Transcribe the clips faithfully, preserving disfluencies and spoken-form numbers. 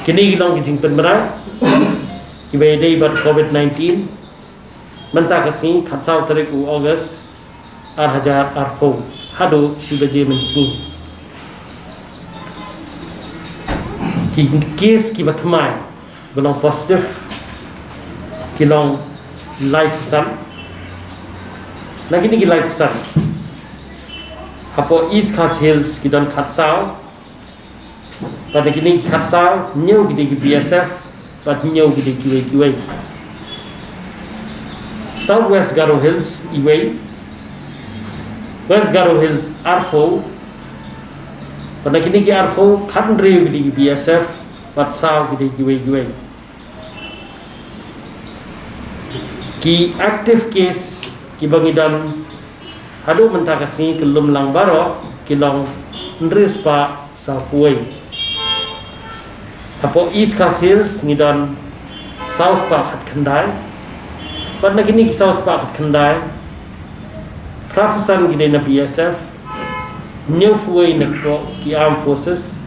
Kine ki long ki jingpynbna kiba ïadei bad covid nineteen. Mynta ka sngi khatsaw tarik u August ar hajar arphew haduh shi baje mynsngi. Ki kes kiba thymmai ba long positive ki long laiphew san. Na kine ki laiphew san, hapoh East Khasi Hills ki don khatsaw. Bad na kine ki khatsaw, hynñiew ki dei ki B S F bad hynñiew ki dei kiwei kiwei. South West Garo Hills iwei, West Garo Hills arphew. Bad na kine ki arphew, khathynriew ki dei ki B S F bad saw ki dei kiwei kiwei. Ki active case kiba ngi don haduh mynta ka sngi kyllum lang baroh ki long hynriew spah sawphew wei. Hapoh East Khasi Hills ngi don saw spah khatkhyndai. Bad na kine ki saw spah khatkhyndai, phra phew san ki dei na B S F, hynñiewphew wei na ki Armed Forces,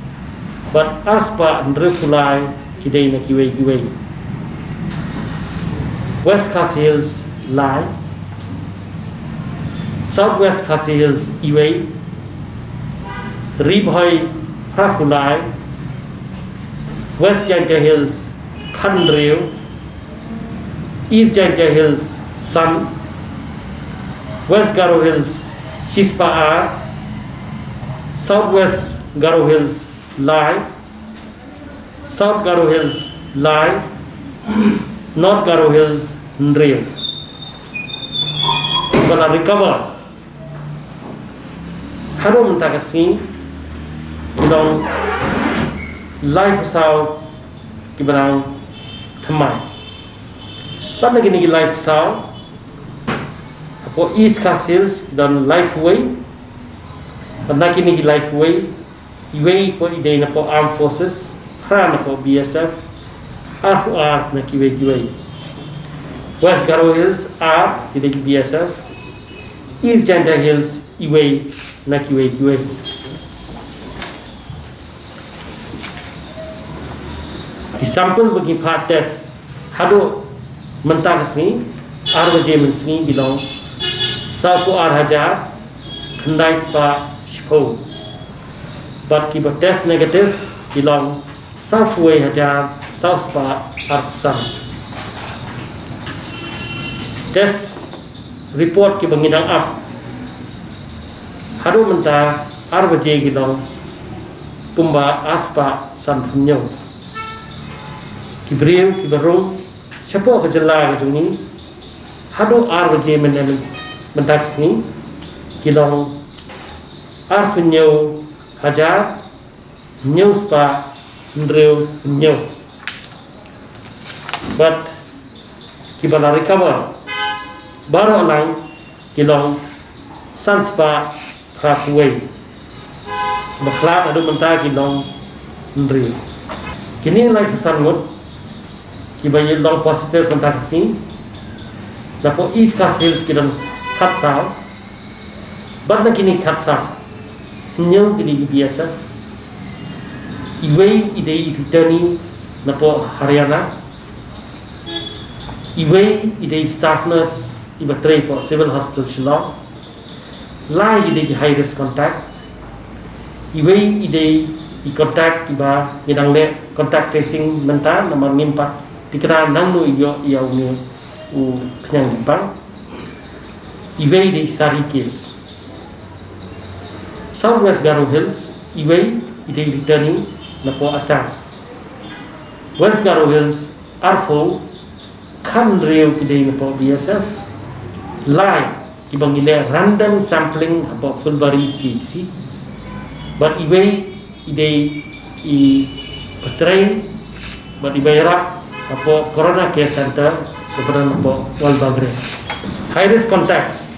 bad ar spah hynriewphew lai ki dei na kiwei kiwei. West Khasi Hills lai, South West Khasi Hills iwei, Ri Bhoi phraphew lai, West Jaintia Hills khathynriew, East Jaintia Hills san, West Garo Hills shispah ar, South West Garo Hills lai, South Garo Hills lai, North Garo Hills hynriew. Ba la recover haduh mynta ka sngi ki long laiphew saw kiba dang thymmai. Bad na kine ki laiphew saw, hapoh East Khasi Hills ki don laiphew wei. Bad na kine ki laiphew wei, iwei pat i dei napoh Armed Forces, phra napoh B S F, arphew ar na kiwei kiwei. West Garo Hills ar ki dei ki B S F, East Jaintia Hills iwei na kiwei kiwei. Ki sample ba ki phah test haduh mynta ka sngi ar baje mynsngi ki long sawphew ar hajar khyndai spah shiphew. Bad kiba test negative ki long sawphew wei hajar saw spah arphew san. Test report kiba ngi dang ap haduh mynta ar baje ki long kumba ar spah sanphew hynñiew. Ki briew kiba rung shapoh ka jylla ka jong ngi haduh ar baje mynne mynta ka sngi ki long arphew hynñiew hajar hynñiew spah hynriew hynñiew. Bad kiba la recover baroh lang ki long san spah phraphew wei. Kiba khlad haduh mynta ki long hynriew. Kine laiphew san ngut kiba ïa long positive mynta ka sngi, napoh East Khasi Hills ki don khatsaw. Bad na kine khatsaw, hynñiew ki dei ki B S F, iwei i dei i returnee napoh Haryana, iwei i dei staff nurse iba trei hapoh Civil Hospital Shillong, lai i dei ki high risk contact, iwei i dei i contact iba ngi dang leh contact tracing mynta namar ngim pat thikna nangno i ïoh ïa une u khñiang jingpang. Iwei i dei i sari case. South West Garo Hills, iwei i dei i returnee napoh Assam. West Garo Hills arphew, khathynriew ki dei napoh B S F, lai kiba ngi leh random sampling hapoh Phulbari C H C. Bad iwei i dei iba trei bad iba ïarap hapoh Corona Care Center kaba don hapoh Walbagre. High risk contacts,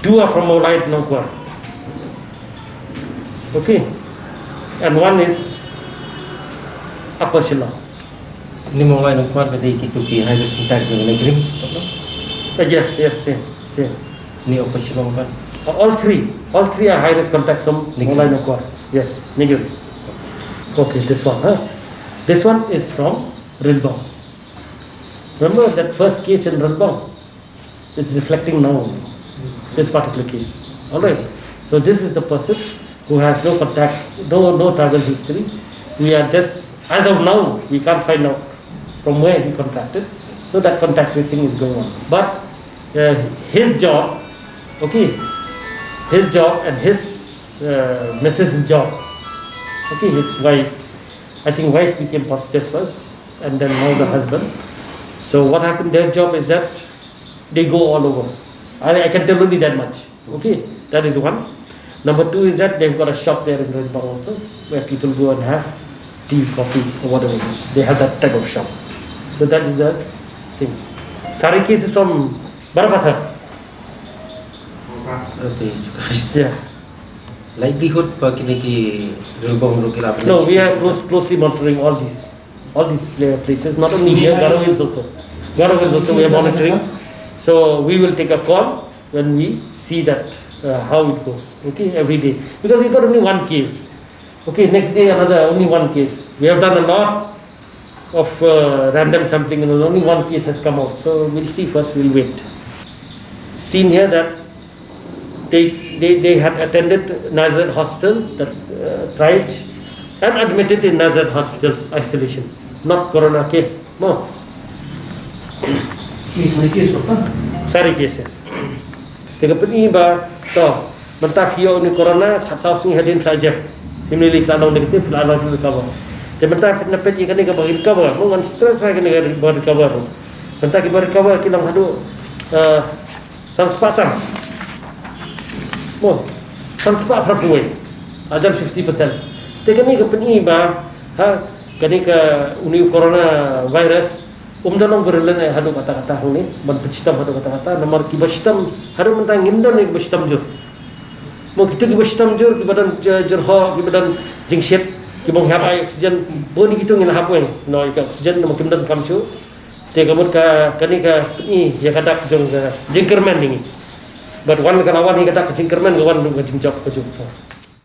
two are from Mawlai Nongkwar. Okay. And one is Upper Shillong. Ni Mawlai Nongkwar ka dei kito ki high risk contact jong ngi na Grims, no? Uh, yes, yes, same, same. Ni Upper Shillong pat? Uh, all three, all three are high risk contacts from Mawlai Nongkwar. Yes, ni Grims. Okay, this one, huh? This one is from Rilbong. Remember that first case in Rilbong is reflecting now only, this particular case. All right. So this is the person who has no contact, no, no travel history. We are just, as of now, we can't find out from where he contacted. So that contact tracing is going on. But uh, his job, okay, his job and his uh, missus' job, okay, his wife, I think wife became positive first, and then now the husband. So what happened? Their job is that they go all over. I, I can tell only that much. Okay, that is one. Number two is that they've got a shop there in Rilbong also, where people go and have tea, coffee, or whatever it is. They have that type of shop. So that is a thing. Sari case is from Barapathar. Ati, yeah. Likelihood ba kine ki Rilbong ruh ki la. No, we are close, closely monitoring all these, all these pla- places. Not only here, Garo Hills also. Garo Hills also we are monitoring. So we will take a call when we see that uh, how it goes. Okay, every day, because we got only one case. Okay, next day another, only one case. We have done a lot of uh, random sampling, and only one case has come out. So we'll see first, we'll wait. Seen here that they, they, they had attended Nazareth Hospital, that uh, tried, and admitted in Nazareth Hospital isolation. Not corona case. No. Case, case, doctor? Sari cases. Te ka pyni ba, to, mynta phi ïoh ïa une u corona, khatsaw sngi hadien phi la jep. Hynrei phi la long negative, phi la long recover. Te mynta phi na peit ïa kane kaba recover, mo, ngan stress ba kane kaba recover. Mynta kiba recover ki long haduh, eh, san spah tam. Mo, san spah phra phew wei. Hajan fifty percent. Te kane ka pyni ba, ha, kane ka, une u corona virus, um da long virulent haduh katta katta hangne, ban pynshitom haduh katta katta, namar kiba shitom haduh mynta ngim don kiba shitom jur. Mo, kito kiba shitom jur, kiba don j- jyrhoh, kiba don jingshit, kiba ym hap ai oxygen, bun kito ngi la hap weng noh ïa ka oxygen, namar kim don kam shuh. Te ka mut ka, kane ka pyni ïa ka dak jong ka jingkyrmen ïa ngi. Bad wan ka la wan ïa ka dak ka jingkyrmen, ka wan ruh ka jingjop ka jong ka.